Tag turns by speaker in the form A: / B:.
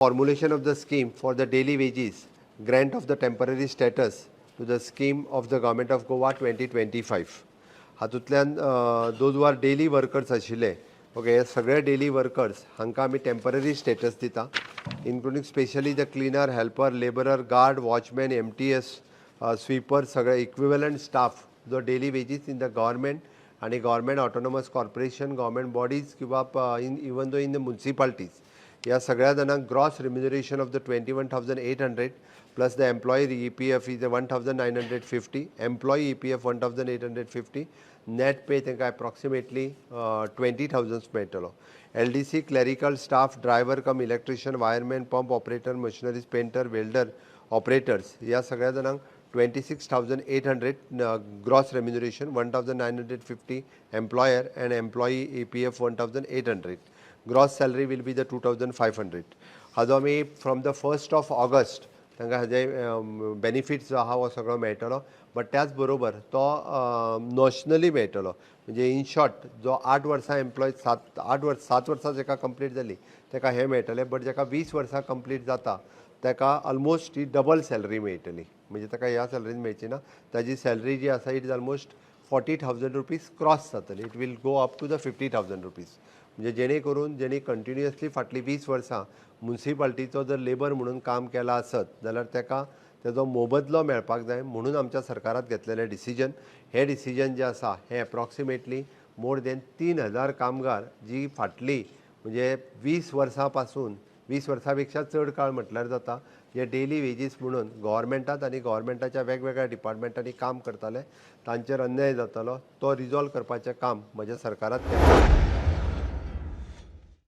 A: Formulation of the scheme for the daily wages grant of the temporary status to the scheme of the Government of Goa 2025. हातूंतल्यान those are daily workers आशिल्ले, okay, हे सगळे daily workers हांकां आमी temporary status दिता, including specially the cleaner, helper, labourer, guard, watchman, MTS, sweeper, सगळे equivalent staff जो daily wages in the government आणि government autonomous corporation, government bodies किंवा in even though in the municipalities, ह्या सगळ्या जाणांक gross remuneration of the 21,800 plus the employer EPF is 1950, employee EPF 1850, net pay तांकां approximately 20,000 मेळटलो. LDC clerical staff, driver cum electrician, wireman, pump operator, machineries, painter, welder operators, ह्या सगळ्या जाणांक 26,800 gross remuneration, 1950 employer and employee EPF 1800, gross salary will be the 2500. हाजो आमी from the 1st of August तांकां हाजे benefit जो आहा हो सगळो मेळटलो, बट त्याच बरोबर तो नॉशनली मेळटलो. म्हणजे इन शॉर्ट, जो 8 वर्सां एम्प्लॉय, 7 8 वर्स, 7 वर्सां जेका कंप्लीट जाली ताका हें मेळटलें, बट जेका 20 वर्सां कंप्लीट जाता ताका ऑलमोस्ट ही डबल सॅलरी मेळटली. म्हणजे ताका ह्या सॅलरीन मेळची ना, ताजी सॅलरी जी आसा, it is almost ₹40,000 cross जातली. It will go up to the ₹50,000. म्हणजे जेणे करून जेणी कंटिन्युअसली फाटलीं 20 वर्सां मुन्सिपाल्टीचो जर लेबर म्हणून काम केलां आसत जाल्यार ताका तेजो मोबदलो मेळपाक जाय म्हणून आमच्या सरकारात घेतलेलें डिसिजन. हें डिसिजन जें आसा हें एप्रॉक्सिमेटली मोर देन 3000 कामगार जी फाटली म्हणजे 20 वर्सां पासून, 20 वर्सां पेक्षा चड काळ म्हटल्यार जाता, जे डेली वेजीस म्हणून गव्हर्मेंटात आनी गव्हर्मेंटाच्या वेगवेगळ्या डिपार्टमेंटांनी काम करताले, तांचेर अन्याय जातालो, तो रिजॉल्व करपाचें काम म्हज्या सरकारात केलें.